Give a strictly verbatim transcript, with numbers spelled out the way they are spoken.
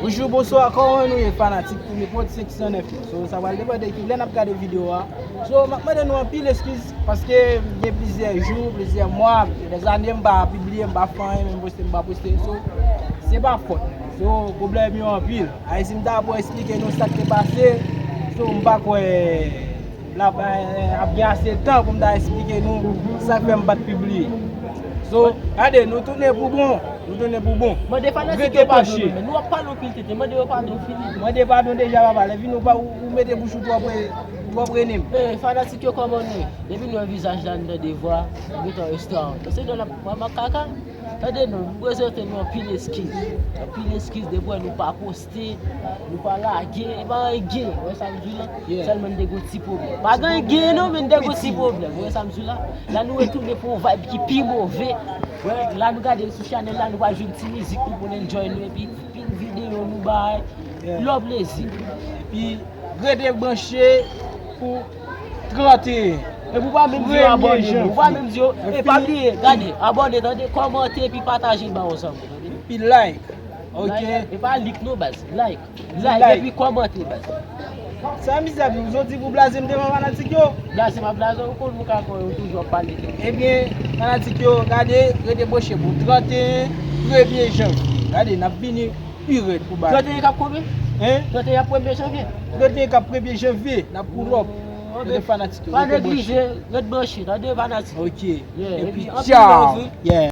Bonjou, bonswa, kòman nou ye fanatik pou nenpòt senk san nèf yo? So, sa pral depann de ki lè n ap gade videyo a. So, m ap mande nou anpil eskiz paske gen plizyè jou, plizyè mwa, gen dèzane m pa pibliye, m pa fè anyen, menm poste m pa poste. So, se pa fòt. So, pwoblèm yo anpil. Ayisyen m ta pou eksplike nou sa k te pase. So, m pa kwè n ap, eh, ap gen ase tan pou m ta eksplike nou sa k fè m pa t pibliye. So, gade, nou tounen pou bon. Nou tounen pou bon. Mande fanatik yo padon, men nou ap pale anpil tete. Mande yo padon, fini. Mande padon deja, papa. Lè vin ou pa, ou, ou mete bouch ou twò pre, twò pre nen m. Eh, fanatik yo, kòman nou ye? Depi nou wè vizaj la, nou tande vwa, nou gentan restaurant. Se nan la, la makaka. Tande non, nou prezante nou anpil eskiz. Anpil eskiz de bwè nou pa poste, nou pa lage, e pa anyen gen. Wè sa m di w la? Sèlman n te gon ti pwoblèm. Pa gen anyen gen non, men n te gon ti pwoblèm. Wè sa m di w la? La nou retounen pou yon vibe ki pi move. Wè, la nou gade sou chanèl la, nou pral jwenn ti mizik nou pou n enjoy nou epi pil videyo nou bay. Lò plezi. Epi rete branche pou trannteyen. Epi ou pa menm di yo abòne, ou pa menm di yo, e pa bliye, gade, abòne, tande, kòmante epi pataje l ba yon zanmi, tande. Epi like. Ok. Like, e pa lik non baz, like. Like epi kòmante baz. Sa mizè pou zodi pou blaze m devan fanatik yo. Blaze m ap blaze, ou konn mwen ka kwè yo toujou ap pale de. Ebyen, fanatik yo, gade, rete branche pou trannteyen premye janvye. Gade, n ap vini pi rèd pou bagay. Trannteyen k ap konbyen? Hein? Trannteyen k ap premye janvye. Trannteyen k ap premye janvye, n ap pull up. Rete fanatik yo, pa neglije, rete branche, tande fanatik. Ok. Epi anpil love wi.